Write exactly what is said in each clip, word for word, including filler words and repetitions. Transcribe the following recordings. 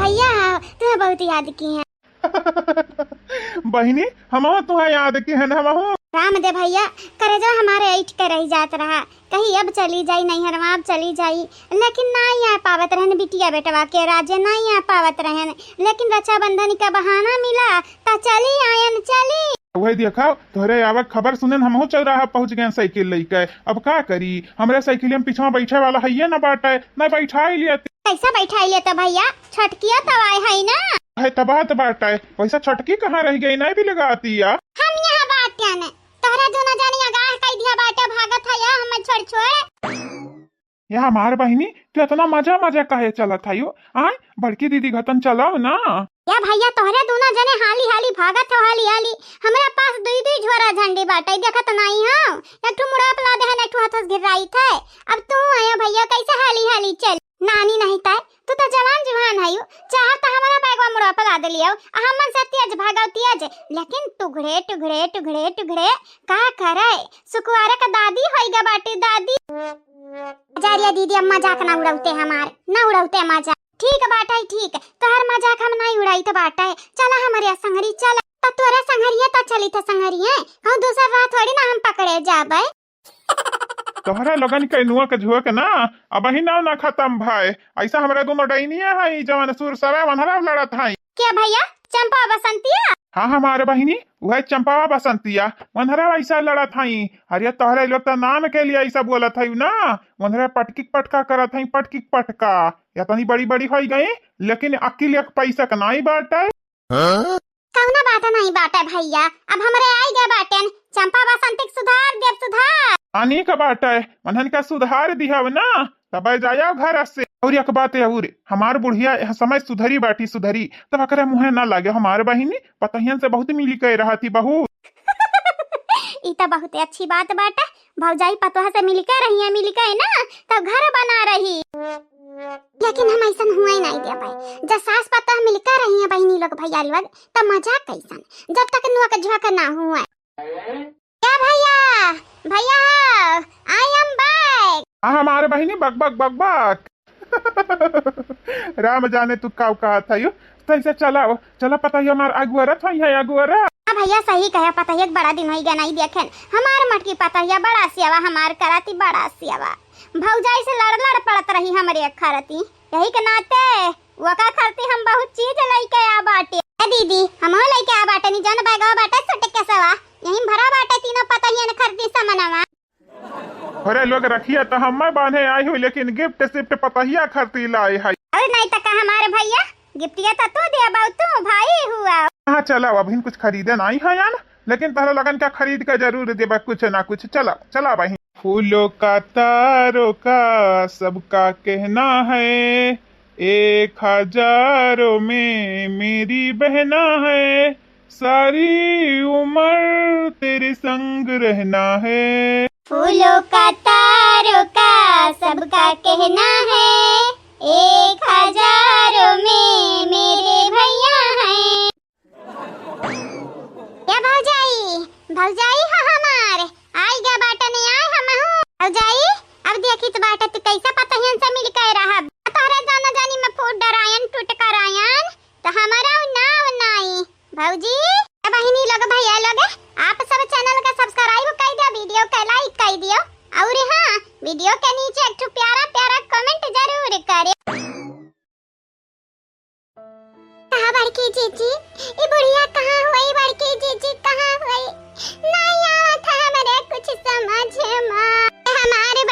भैया, तुहे बहुत याद किहे। बहिनी, हमहू तुहे याद किहे, हमहू। राम दे भैया, करेजवा हमारे ऐठ के रहि जात रहा, कही अब चली जाई नैहरवा, अब चली जाई, लेकिन नाहीं आ पावत रहेन, बिटिया बेटवा के राजे नाहीं आ पावत रहेन, लेकिन रक्षाबंधन का बहाना मिला, त चली आयन, चली। वही देखा, तोहरे आवक खबर सुनेन हमहू चौराहा पहुँच गएन साइकिल लइके। अब का करी, हमरे साइकिल में पिछवा बैठे वाला हइये न बाटे, न बैठाई लियत। कैसे बैठाई लेत भैया, छोटकिया तब आए है ना। है त बात बाटे, वैसे छोटकी कहाँ रहि गई, नहीं भी लगाती या। हम यहाँ बाटेन, तोहरे दोनों जनी आगाह कई दिया बाटे, भागत है या हमें छोड़ छोड़। या हमार बहिनी, तू इतना मजा मजा काहे चलत हयो? आय, बड़की दीदी घतन चलाओ ना। या भैया, तोहरे दोनों जने हाली हाली भागत हो, हाली हाली। हमरा पास दुई दुई झोरा झंडी बाटे, देखत नाहीं हो। एक ठो मुड़वा पे लादे है, एक ठो हाथों से गिर्राइत है। अब तू आयो भैया, कैसे हाली हाली चल? नानी नहीं तय, तू तो जवान जुहान हयू, चाहत तो हमारा बैगवा मुड़वा पे लाद लियो, आ हमन से तेज भागो तेज, लेकिन टुघड़े, टुघड़े, टुघड़े, टुघड़े, का करे? सुकुवारे का दादी होइगा बाटी, दादी। जा रे दीदी, अब मजाक ना उड़ौते हमार, ना उड़ौते मजाक। ठीक बाटे, ठीक, तोहर मजाक हम नाहीं उड़ाइत बाटे। चला हमरे संगरी, चला। त तोरे संगरिये त चली थे संगरिये, कहूँ दूसर राह थोड़ी ना हम पकड़े जाबे। तोहरा लोगन के नुआ के झुआ के ना, अबही नाव ना खतम भय। ऐसा हमरा दोनों डैनिया है, जवन सुर सवे वनहरा लड़त है। के भैया, चंपा बसंतिया? हाँ, हमार बहिनी, उहे चंपा बसंतिया, वनहरा ऐसा लड़त है। अरे तोहरे लोग त नाम के लिए ऐसा बोलत है ना, वनहरा पटकी पटका करत है, पटकी पटका। या तनी बड़ी बड़ी होई गई, लेकिन अकिल एक पैसा के नाई बाटे। कौनो बात नहीं बाटे भैया, अब हमरे आई गए बाटेन, चंपा बसंती के सुधार देब, सुधार। अनिक बाटे, मनहन का सुधार दिहब ना, तबे जाया घर से। और एक बात और, हमार बुढ़िया यह समय सुधरी बाटी, सुधरी, तब एकरे मुँहे ना लागे। हमार बहिनी पतहियन से बहुत मिली के रहती बहुत। ई त बहुत अच्छी बात बाटे, भौजाई पतोह से मिलके रहिए, मिलके ना, तब घर बना रही। लेकिन हम ऐसन हुए नहीं देबे। जब सास पतोह मिलके रहिए बहिनी लोग, भैया लोग, तब मजा कैसन, जब तक नोक झोंक ना हुए। क्या भैया, भैया हो, I am back। हाँ, हमार बहिनी बक बक बक बक। राम जाने तू काउ कहत हयो। तैसे चला, चला पतोहिया हमार अगुअरत होई है, अगुअरा। हाँ भैया, सही कहे, पतोहिया के बड़ा दिन होई गया नहीं देखेन। हमार मटकी पतोहिया बड़ा सेवा हमार कराती, बड़ा सेवा। भौजाई से लड़ लड़ पड़त रही हमरे खरती, यही के नाते ओका खरती हम बहुत चीज लइके आ बाटे। ए दीदी, हमहू लइके आ बाटे नी, जौन बैगवा बाटे सूटकेसवा, यही भरा बाटे तीनों पतोहियन खरती समनवा। अरे लोग, रखिया त हम्मे बांधे आई हुई, लेकिन गिफ्ट सिफ्ट पतोहिया खरती लाई है। अरे नहीं त का हमारे भैया, गिफ्टिया त तू देबा, तू भाई हुआ। हाँ चला, अभी कुछ खरीदे नहीं है यार, लेकिन तहरा लगन का खरीद के जरूर देबा कुछ ना कुछ। चला, चला बहिन। फूलों का तारों का सबका कहना है, एक हजारों में मेरी बहना है, सारी उम्र तेरे संग रहना है। फूलों का तारों का सबका कहना है, एक हजारों में मेरे भैया हैं। या भौजाई, भौजाई हो हमार, आई गा बाटन, आय हमहू। भौजाई, अब देखित बाटे तू कैसे पतहियन से मिल के रहब। तोहरे जाना जानी में फूट डरायन, टूट करायन, त हमारा उ नाव नाई। भौजी, ए बहिनी लोग, भैया लोग, आप सब channel का subscribe कर दियो, video के like कर दियो, और हाँ, video के नीचे एक ठो प्यारा प्यारा comment जरूर करे। कहाँ बड़की जीजी? ई बुढ़िया कहाँ हुई? बड़की जीजी कहाँ हुई? नहीं आवत है हमरे कुछ समझ मा। हमारे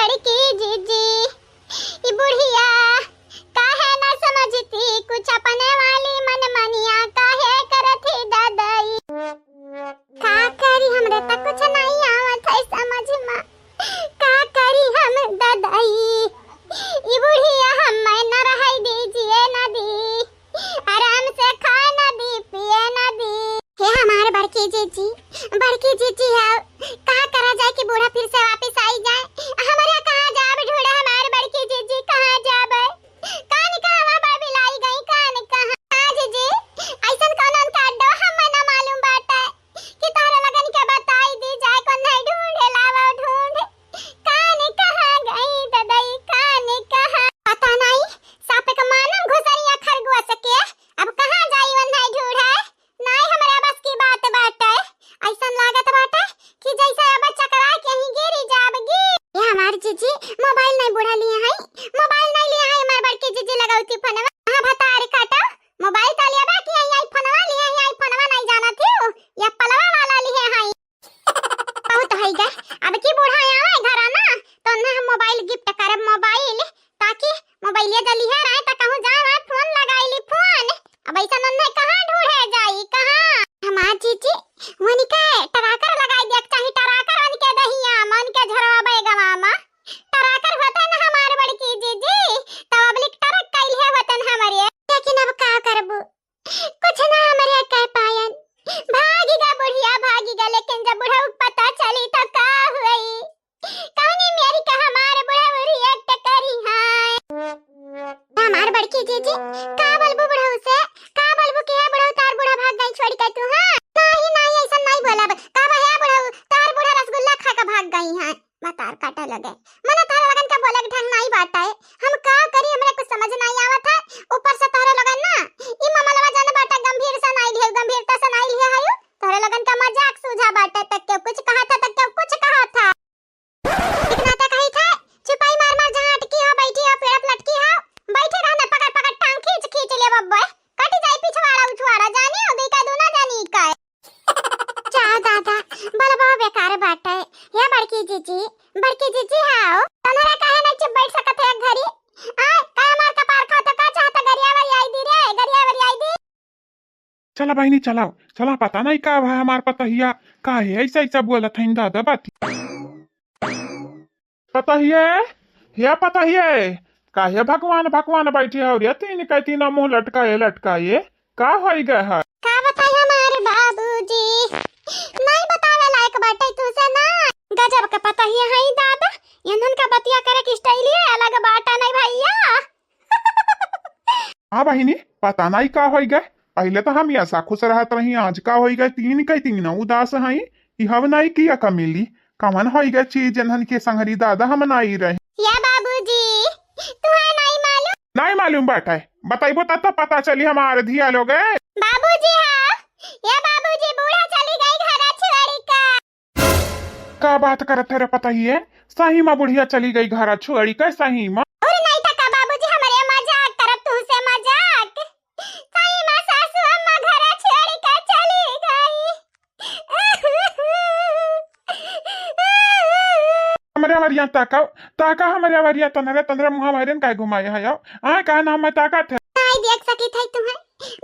चलिहे रहे त कहूँ जाए, फोन लगाई ली, फोन। अब ऐसा नन्हे कहाँ ढूंढे जाई, कहाँ? हमार जीजी, वनिके टराकर लगाई दिया, चाहे टराकर वनिके दहिया, मन के झरवा बैगवा मा। टराकर होतन हमार बड़की जीजी, तब अबलिक टरक कइले होतन हमरे। लेकिन अब का करबू? कुछ ना हमरे कह पायन। भागी गा बुढ़िया, भागी गा, लेकिन जब बुढ़ऊ पता चली त का हुई? कौनी मेरी का हमार बुढ़ऊ react करी हैं? हमार बड़की जीजी, का बोलबू बुढ़ऊ से? का बोलबू कि हे बुढ़ऊ, तार बूढ़ा भाग गई छोड़ के तू, हाँ? नहीं, नहीं, ऐसा नहीं बोलब। का बा हे बुढ़ऊ, तार बूढ़ा रसगुल्ला खा के भाग गई हैं। बतार काटा लगे। मने तोहरे लोगन का बोले के ढंग नाई बाटे। हम का करी, हमरा कुछ समझ नाई आवत है। ऊपर से तोहरे लोगन ना, ई मामलवा जन बाटे गंभीर से नाई लिहे, गंभीरता से नाई लिहे हयू। तोहरे लोगन का मजाक सूझा बाटे, त केहू कुछ कहा था, त केहू कुछ कहा था। इतना त कही थे, चुपाई मार मार जहाँ अटकी हो, बैठी हो, पेड़ पे लटकी हो, बैठे रहना, पकड़ पकड़ टांग खींच खींच ले बब्बे, कट जाई पिछवाड़ा उछवाड़ा, जानी हो गई का दूना जानी का। जा दादा, बलबा बेकार बाटे। या बड़की जीजी, बड़की जीजी हाओ, तनरा काहे नहीं चुप बैठ सकत है एक घड़ी? आय, का हमार कपार खाओ तो का चाहता गरिया वरियाई दी रे, गरिया वरियाई दी। चला बहिनी, चलाओ, चला, पता नहीं का भा हमार पतहिया, काहे ऐसा ऐसा बोलत हईन दादा बाती। पतहिए, हे पतहिए, काहे भगवान भगवान बैठी हो रे? तीन के तीन मुंह लटकाए लटकाए, का होई गए है? का बताई हमार बाबूजी, नहीं बतावे लायक बाटे तुसे ना। गजब के पतहिए हई दादा, इन्हन का बतिया करे के style ही अलग बाटा नहीं भैया। हाँ बहिनी, पता नहीं का होई गए, पहले तो हम ऐसा खुश रहत रही, आज का होई गए, तीन के तीन उदास हई। ई हव नाई किया का मिली? कवन होई गए चीज इन्हन के संगरी दादा हम नाई रहे। या बाबूजी, तुहे नाई मालूम? नाई मालूम बाटे, बताइबो तब तो पता चली हमारे धिया लोग। बाबूजी, हाँ, या बाबूजी, बूढ़ा चली गई घर छोड़ी का। का बात करत है रे पतहिए? सही मा बुढ़िया चली गई घर छोड़ी के, सही मा? और नहीं तो का बाबूजी, हमरे मजाक करब तुमसे मजाक। सही मा सासू अम्मा घर छोड़ी के चली गई। हमरे वरिया ताका, ताका हमरे वरिया तनरे, तनरे मुँह वरियन काहे घुमाए है? आए कहा ना मैं ताका थे। नाई देख सकी थे तुम्हें,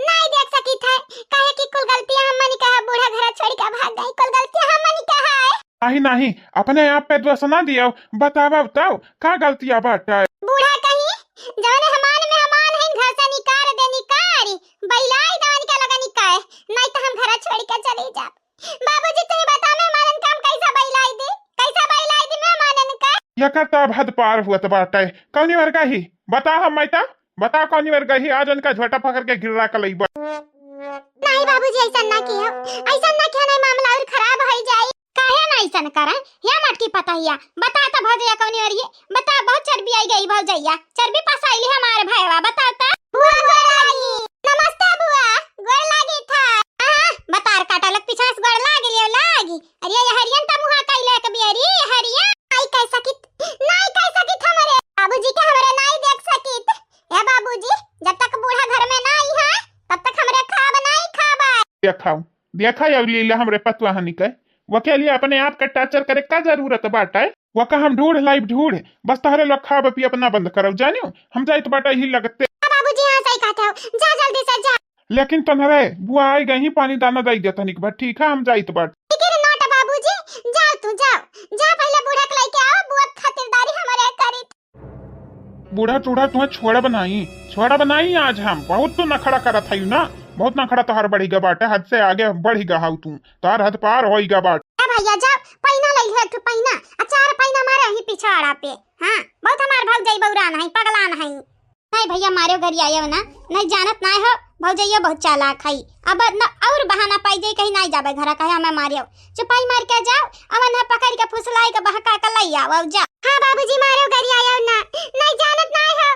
नाई देख सकी थे, काहे कि कुल गलतियाँ हमनी का है, बूढ़ा घर छोड़ी के भाग गई, कुल गलतियाँ हमनी का है। नहीं, नहीं, अपने आप पे दोष ना दियो, बतावा बताओ, का गलतियाँ बाटे? बूढ़ा कहीं, जौने हमान मेहमान हैं, घर से निकार दे, निकारी, बैलाई दवन के लगे निकाय, नहीं तो हम घर छोड़ी के चली जाब। बाबूजी, तू ही बता, मेहमानन का हम कैसा बैलाई दी, कैसा बैलाई दी मेहमानन का? यकर तो अब हद पार हुअत बाटे। कौनी वर्गा ही? बता हम मैं तो, बता कौनी वर्गा ही? आज उनका झोटा पकड़ के गिर्रा के लइबा। नहीं बाबूजी, ऐसा ना किया, ऐसा ना किया, नहीं मामला और खराब हो जाई। काहे ना ऐसा न करें? या मटकी पतहिया, बता तो भौजैया कौनी वर्गी? बता, बहुत चर्बी आई गई भौजैया, चर्बी पसाइली हमारे भैया, बता तो। बुआ गोर लागी। नमस्ते बुआ, गोर लागी था। हाँ, बतार काटा लग पीछा से गोर लागी लियो लागी। अरे ये हरियन त मुहा कइले एक बेरी, हरियन। नाई कह सकित, नाई कह सकित हमरे बाबूजी के हमरे नाई देख सकित। ए बाबूजी, जब तक बूढ़ा घर में ना आई है, तब तक हमरे खाब नाई खाबा। देखाओ, देखा अब लीला हमरे पतुआ हनी के। वके लिए अपने आप के torture करे का जरूरत बाटे? वका हम ढूंढ लाइब ढूंढ, बस तहरे लोग खाब पियब ना बंद करब, जानियो? हम जाइत बाटे ही लगते। हाँ बाबूजी, हाँ सही कहते हो, जा जल्दी से जा। लेकिन तनहरे बुआ आई गई, पानी दाना दई दे तनिक भर, ठीक है, हम जाइत बाटे। ठीक है, नोट बाबूजी, जाओ तू, जाओ, जा पहले बूढ़ा के लेके आओ, बुआ के खातिरदारी हमरे करी। बूढ़ा टूढ़ा तुम्हें छोड़ब नाई, छोड़ब नाई आज हम। बहुत तू नखड़ा करत हई ना, बहुत नखड़ा तोहर बढ़ी गा बाटे, हद से आगे बढ़ी गा हऊ तू, तोहर हद पार होई गा बाटे। ए भैया जाओ, पैना ले लिया, एक ठो पैना, आ चार पैना मारे ही पिछाड़ा पे। हाँ, बहुत हमार भौजाई बौरान है, पगलान है। नहीं भैया, मारे गरियायो ना, नहीं जानत ना हो, भौजैयो बहुत चालाक है। अब न और बहाना पाई जाई, कहीं नहीं जाबे घरा, कहे हमें मारियो। चुपाई मार के जाओ, अब उन्हें पकड़ के फुसलाई के बहका के लई आओ, जा। हाँ बाबूजी, मारो गरियायो ना, नहीं जानत ना हो,